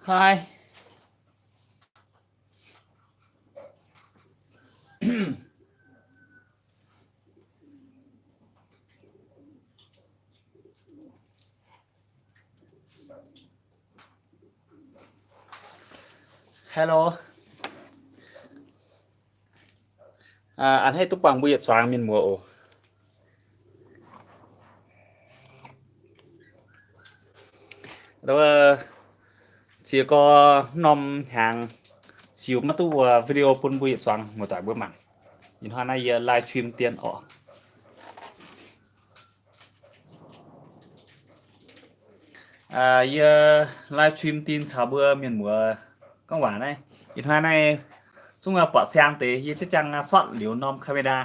Hi. Hello. Aa, a'hneiv duqv buangh mbuo yietc zuangx mienh muoz oc. Ziex gorx norm hnyangx ziux maiv duqv video bun mbuo yietc zuangx muoz-doic mbuo mangc. Ih hnoi naaiv yie live stream dien oc. Yie live stream dien caux mbuo mienh muoz gorngv waac naaiv. Ih hnoi naaiv zungv buatc siang deix, yie ziex jangx suatv liuz norm camera.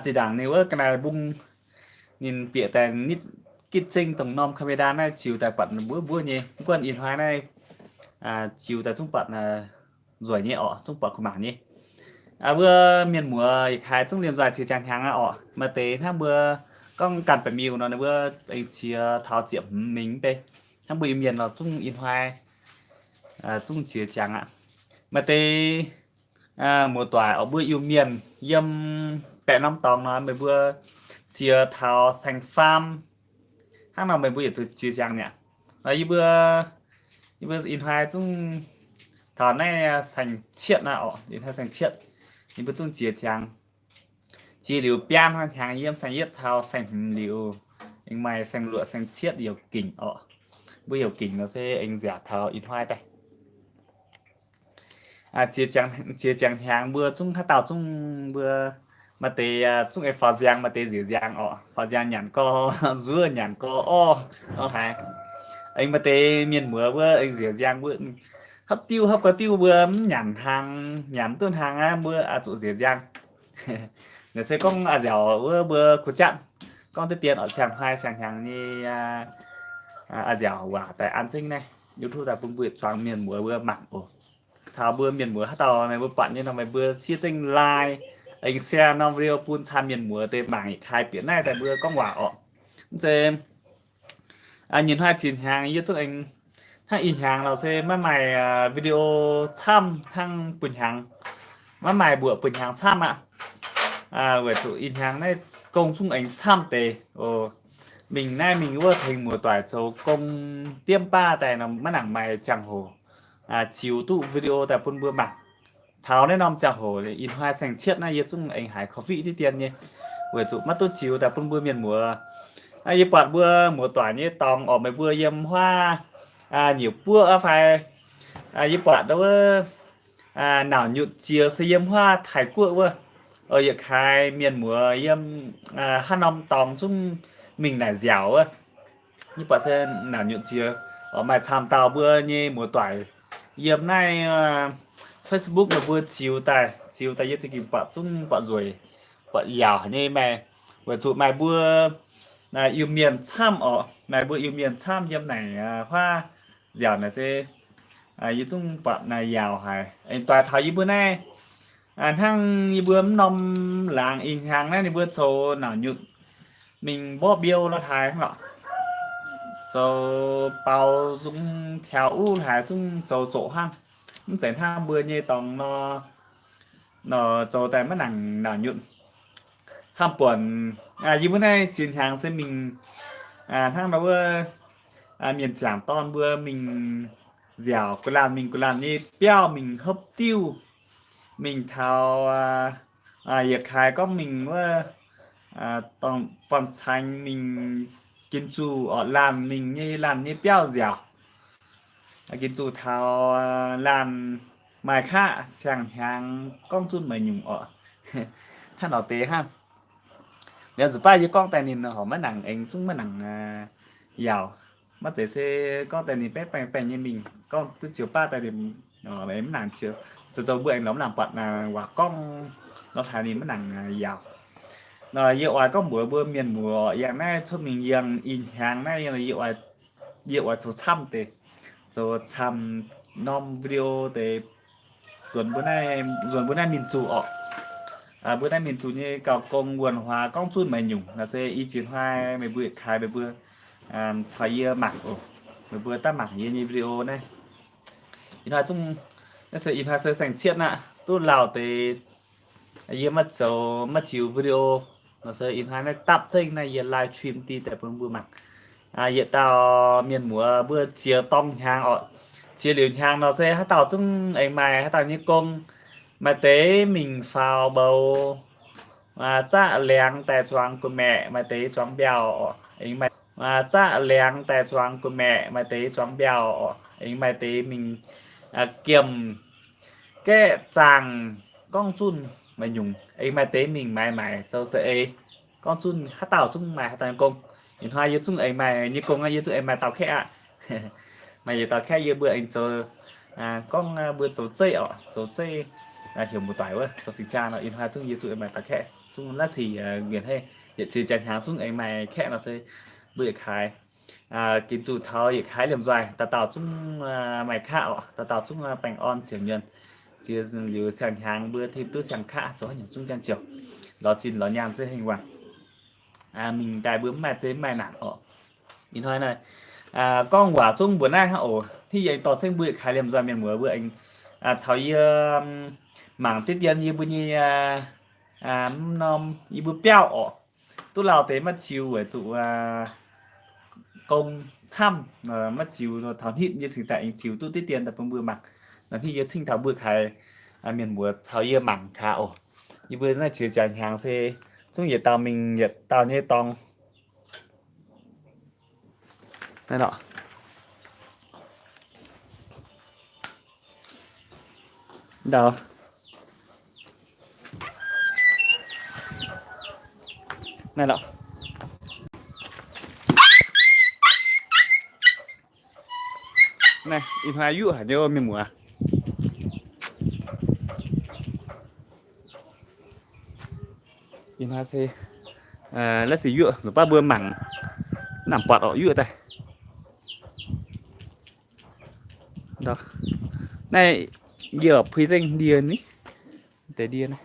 Zinh ndaangc ninh wuov ga'naaiv mbung ninh bieqc daaih nitv gitv zengv dongh norm camera naaiv ziux daaih buatc mbuov mbuov nyei. Mv gunv ih hnoi naaiv ziux daaih zungv buatc nzueic nyei oc, zungv buatc kuh mangc nyei. Mbuo mienh muoz yietc kaaix zungv liemh nzoih ziex jangx hnyangx aqv oc. Maaih deix hnangv mbuo gorngv ganh baeqc miuh nor, ninh mbuo aengx ziex taux ziepc hmz mingh mv bei. Hnangv mbuo Iu-Mienh nor zungv ih hnoi zungv ziex jangx aqv. Maaih deix muoz-doic oc, mbuo Iu-Mienh yiem baeqc norm dorngx nor, meih mbuo ziex taux saeng-faam hnangv nor meih mbuo yietc zuqc ziex jangx mi'aqv. Nor yie mbuo, yie mbuo ih hnoi zungv taux naaiv saeng-cietv aqv oc, ih hnoi saeng-cietv, yie mbuo zungv ziex jangx. Ziex liuz biaa hnoi hnyangx yiem saeng-yietv taux saeng-hmz liuz, aengx maaih saeng-luoqc saeng-cietv youc gingc oc. Mbuo youc gingc nor se aengx nziaauc taux ih hnoi daaih. Ziex jangx hnyangx mbuo zungv haaix dauh zungv mbuo maaih deix zungv aengx faaux nziang, maaih deix nziec nziang oc. Faaux nziang nyanc gorx, nzuov nyanc gorx orv nor haaix. Aengx maaih deix mienh muoz mbuo aengx nziec nziang mbuo hopv diuv hopv gau diuv mbuo mv nyanc hnaangx, nyanc mv duqv hnaangx aqv, mbuo zuqc nziec nziang. Naaiv se gorngv a'nziaauc wuov mbuo kuh jatv gorngv deix dien oc, siang-hmai siang-hnyangx nyei a'nziaauc waac daaih an zengv naaiv YouTube daaih bun mbuo zuangx mienh muoz mbuo mangc oc. Taux mbuo mienh muoz haaix dauh meih mbuo buatc nyei nor meih mbuo siev zengv like, aengx share norm video bun camv mienh muoz deix mangc yietc kaaix bieqc naaiv daaih mbuo gorngv waac orqc. Mv zeiz nyei hnoi zinh hnyangx yie zungv aengx hnangv ih hnyangx lorqc se maiv maaih video camv hnangv buo hnyangx, maiv maaih mbuoqc buo hnyangx camv aqv. Weic zuqc ih hnyangx naaiv gong zungv aengx camv deix oc. Mingh naaiv mingh wuov tengx muoz-doic zoux gong diemv baav daaih nor maiv nangc maaih ziangh hoc ziux duqv video daaih bun mbuo mangc. Taux naaiv norm ziangh hoc ih hnoi saeng-cietv naaiv yie zungv aengx haiz korv-fiqv diqv dien nyei, weic zuqc maiv duqv ziux daaih bun mbuo mienh muoz. Yie buatc mbuo muoz-doic nyei dorngx oc, meih mbuo yiem huaav nyeic buoqv fai yie buatc wuov nauc nyutc jiex se yiem huaav Taiv Guoqv wuov. Yietc kaaix mienh muoz yiem haaix norm dorngx zungv mingh naaic nziaauc wuov. Yie buatc se nauc nyutc jiex oc, maaih camv dauh mbuo nyei muoz-doic yiem naaiv Facebook meih mbuo ziux daaih, ziux daaih yie za'gengh buatc zungv buatc nzueic, buatc yaauc haic nyei maah. Weic zuqc maaih mbuo Iu-Mienh camv oc, maaih mbuo Iu-Mienh camv yiem naaic huaav nziaauc naaic se yie zungv buatc naaic yaauc haic. Aengx doix taux yie mbuo naaiv hnangv yie mbuo mv norm laangz ih hnyangx naaiv ninh mbuo zoux nauc nyutc mingh mborqv mbiouh lorh haaix hnangv lorqc, zoux baaux nzung tiaux uv haaix zungv zoux zoqc hnangv. Mv zeiz hnangv mbuo nyei dorngx nor, nor zoux daaih maiv nangc nauc nyutc. Camv buonc yie mbuo naaiv zinh hnyangx se mingh hnangv nor wuov mienh jangc dorn mbuo mingh nziaauc gu'laanh mingh gu'laanh nyei biauv mingh hopv diuv, mingh taux yietc kaaix gorngv mingh wuov dorngx buangh caengx mingh ginv zuqc orqc laanh mingh nyei laanh nyei biauv nziaauc. Ginv zuqc taux laanh maaih qaqv siang-hnyangx gorngv zunv maaih nyungc orqc. Hnangv nor deix hnangv. Liuz nzunc baav yie gorngv daaih ninh horc maiv nangc aengx zungv maiv nangc yaauc. Maiv zeiz se gorngv daaih ninh baeqv baengh baengh nyei mingh gorngv duqv ziouc baav daaih ninh maiv nangc ziouc zoux zoux mbuo aengx lorz maiv nangc buatc waac gorngv nor haaix ninh maiv nangc yaauc. Yie oix gorngv mbuox mbuo mienh muoz yangh naaiv cuotv mingh yangh ih hnyangx naaiv yie oix zoux camv deix, zoux camv norm video deix nzuonx mbuo naaiv, nzuonx mbuo naaiv mienh zuqc orqc. Mbuo naaiv mienh zuqc nyei gauh gong wuonh huaax gorngv zunv maaih nyungc. Naaiv se i jiex hnoi meih mbuo yietc kaaix meih mbuo caux yie mangc oc. Meih mbuo daav mangc yie nyei video naaiv. Ih hnoi zungv, naaiv se ih hnoi se saeng-cietv aqv, duqv lauh deix yie maiv zoux maiv ziux video nor se ih hnoi naaiv dapv zengv naaiv yie live stream daaih bun mbuo mangc. Yietc dauh mienh muoz mbuo ziex dorng hnyangx oc. Ziex liuz hnyangx nor se haaix dauh zungv aengx maaih haaix dauh nyei gong, maaih deix mingh faaux mboux, zaqv liangx daaih zuangx gu'maeqc, maaih deix zuangx mbiauh oc. Aengx maaih, zaqv liangx daaih zuangx gu'maeqc, maaih deix zuangx mbiauh oc. Aengx maaih deix mingh giemh gaeqv zaangh gorngv zunh maaih nyungc. Aengx maaih deix mingh maaiz maaic zoux saeng-eix gorngv zunh, haaix dauh zungv maaih haaix dauh nyei gong. Ih hnoi yie zungv aengx maaih nyei gong, yie zungv aengx maaih dauh kaeqv aqv. Maaih yietc dauh kaeqv yie mbuo aengx zoux, gorngv mbuo zoux zeiv oc, zoux zeiv, heuc muoz-doic wuov zoux singx jaa nor. Ih hnoi zungv yie zungv aengx maaih dauh kaeqv, zungv naaiv sic nqenc hei, yietc ziex jaax hnyangx zungv aengx maaih kaeqv nor se mbuo yietc kaaix ginx zuqc taux yietc kaaix liemh nzoih, dauh dauh zungv maaih kaqv oc, dauh dauh zungv baengh orn sienx nyuonh. Ziex liuz siang-hnyangx mbuo tengx duqv siang-kaqv zoux haaix nyungc zungv jangx ziouc lorz zinh lorz nyaanh se hengh wangc. Mingh daaih mbuo mv maaih zei mv maaih nangc oc. Ih hnoi naaiv gorngv waac zungv mbuoqc naaiv hnangv oc. Hnangv yie aengx dorh cengv mbuo yietc kaaix liemh nzoih mienh muoz mbuo aengx caux yie mangc diqv dien yie mbuo nyei norm yie mbuo biauv oc. Duqv lauh deix maiv ziux weic zuqc gong camv, maiv ziux taux hnitv yie cingx daaih aengx ziux duqv diqv dien daaih bun mbuo mangc. Nor hnangv yie cingx taux mbuo kaaix mienh muoz caux yie mangc gaax oc. Yie mbuo naaiv ziex jaax hnyangx se zungv yietc dauh mingh yietc dauh nyei dorngx. Naaiv lorqc. Ndau. Naaiv lorqc. Naaiv ih hnoi yuoqv haic nyei mienh muoz. Ih hnoi se laiv sic yuoqv, longc baav mbuo mangc, mv nangc buatc orqc, yuoqv daaih. Naaiv yie puix nzengc ndie ni, deix ndie naaiv.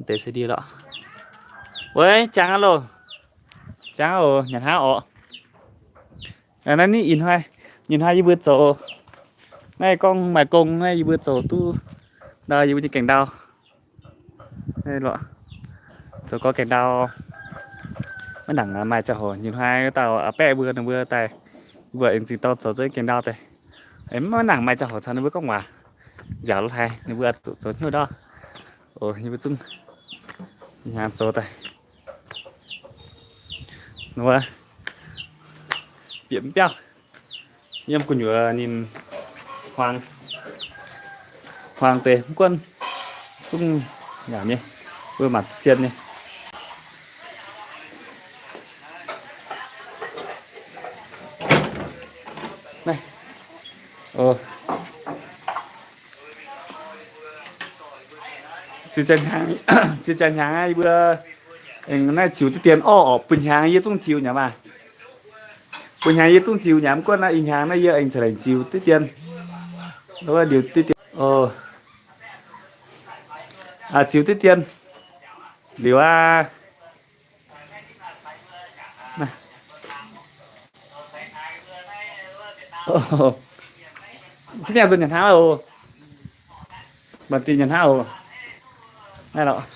Deix se ndie lorqc. Weic, jangx aqv loh. Jangx oc, nyanc hnangv orqc. Naaiv ninh ih hnoi, ih hnoi yie mbuo zoux, naaiv gorngv maaih gong naaiv yie mbuo zoux duqv ndau yie mbuo nyei gaengh ndau. Zoux gorx gaengh ndau, maiv nangc maaih ziangh hoc. Ih hnoi dauh a'baeqv mbuo ninh mbuo daaih, mbuo aengx zingh dorng zoux zengv gaengh ndau daaih. Maiv nangc maaih ziangh hoc caux ninh mbuo gorngv waac, nziaauc lo haic ninh mbuo zoux hnyouv ndau. Yie mbuo zungv hnyangx zoux daaih. Wuov, bieqc mv biauv, yiem gu'nyuoz ninh hmuangx, hmuangx deix mv guonv zungv yaac nyei, mbuo mangc zien nyei. Naaiv, ziex jaax hnyangx, ziex jaax hnyangx yie mbuo aengx naaiv ziux diqv dien orv orqc. Bun hnyangx yie zungv ziux nyei maah. Bun hnyangx yie zungv ziux nyei, mv guonv naaiv ih hnyangx naaiv yie aengx ceix lengc ziux diqv dien. Liuz diqv dien, ziux diqv dien liuz aqv. Zinh mienh nzuonx nyanc hnangv oc. Mangc dinh nyanc hnangv oc. Naaiv lorqc.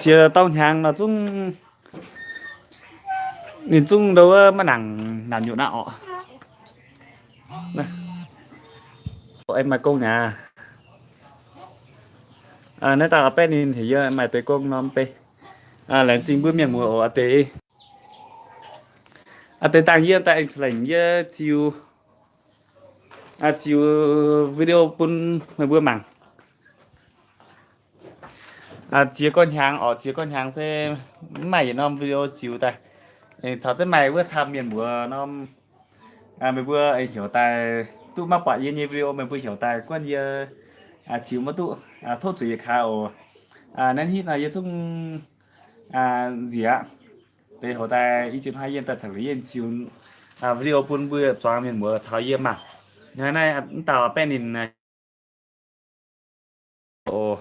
Ziex dorng hnyangx nor zungv, ninh zungv ndo wuov maiv nangc naamh nyutc aqv orqc. Aengx maaih gong nyei. Naaiv dauh a'baeqv ninh heuc yie maaih deix gong norm bei. Laengz zingh mbuo mienh muoz oc a'deix. A'deix dangh yie daaih aengx lengc yie ziux, ziux video bun meih mbuo mangc. Ziex gorx hnyangx orqc, ziex gorx hnyangx se mv maaih yietc norm video ziux daaih. Caux zengv maaih wuov camv mienh mbuox norm, meih mbuo heuc daaih duqv maiv buatc yie nyei video, meih mbuo heuc daaih guonv yie ziux maiv duqv, tov zuqc yietc kaaix oc. Naaiv hitv nor yie zungv nziex aqv. Deix hoz daaih i ziex hnoi yie daaih caux la'yietv ziux video bun mbuo zuangx mienh muoz caux yie mangc. Hnoi naaiv mv dauh baeqv ninh oc.